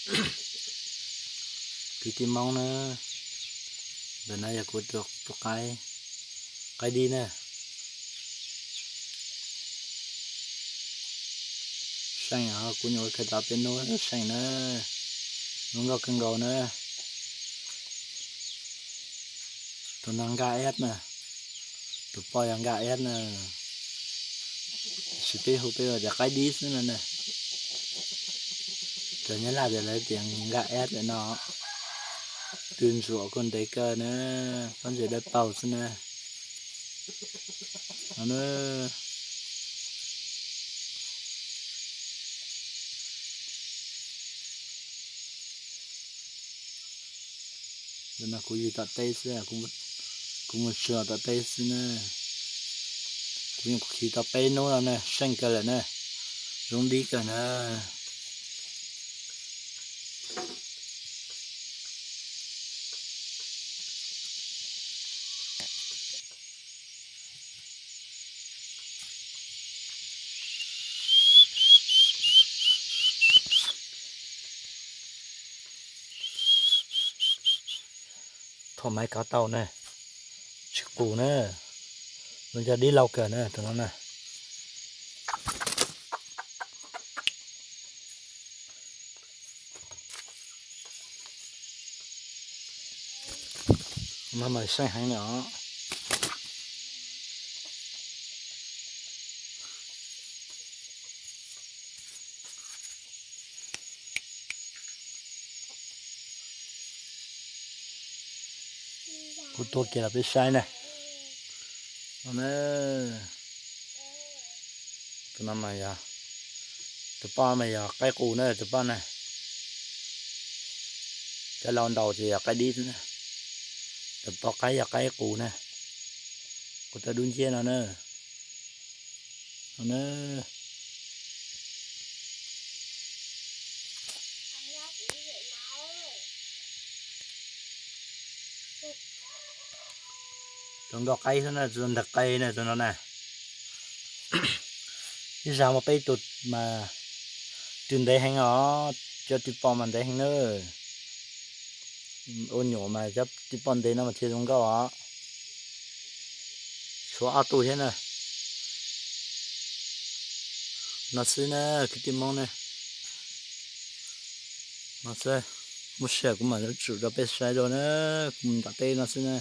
Kwv tij Hmoob na, ntawm no yog kuv tus qaib, qaib dib na. Seej os, kuv nyuam qhuav khaws tau peb hnub seej na, zoo nkauj kawg nkaus na. Tus no nkaj eb na, tus poj yog nkaj eb na, tiam sis peb hu peb tias qaib dib xwb no na. Cov Nyab Laj tias lawv tias nkaj eb lawm no, tw ntsuam kuj ntev kawg na, pob ntseg dawb paug xwb na. No na. Ntawm no kuv yug tom teb xwb, kuv mus tsuag tom teb xwb na. Kuv nyuam qhuav khi tau peb hnub no na, seej kawg lawm na, zoo dib kawg na. Thaum maiv kov tau na, tsis qus na, zoo cov dib laug kawg na tus no na. No mas seej heev na. Kuv tua kiag los peb saib na. No na, tus no mas yog, tus poj mas yog qaib qus na tus poj na. Cov laus ntaus ces yog qaib dib xwb na. Tus poj qaib yog qaib qus na. Kuv tau dub nciab no na. No na. Tus nkauj qaib xwb na, tus ntawm qe na tus no na. Ib zag muaj peb tus mas tw ntev heev os, cov tw poj mas ntev heev na. Ua nyuam mas cov tw poj ntev no mas thiaj zoo nkauj os. Tshuav ob tug thiab na. No xwb na, kwv tij Hmoob na. No xwb, muaj sij hawm kuv mam tsum rau peb saib dua na, kuv mus tom teb no xwb na.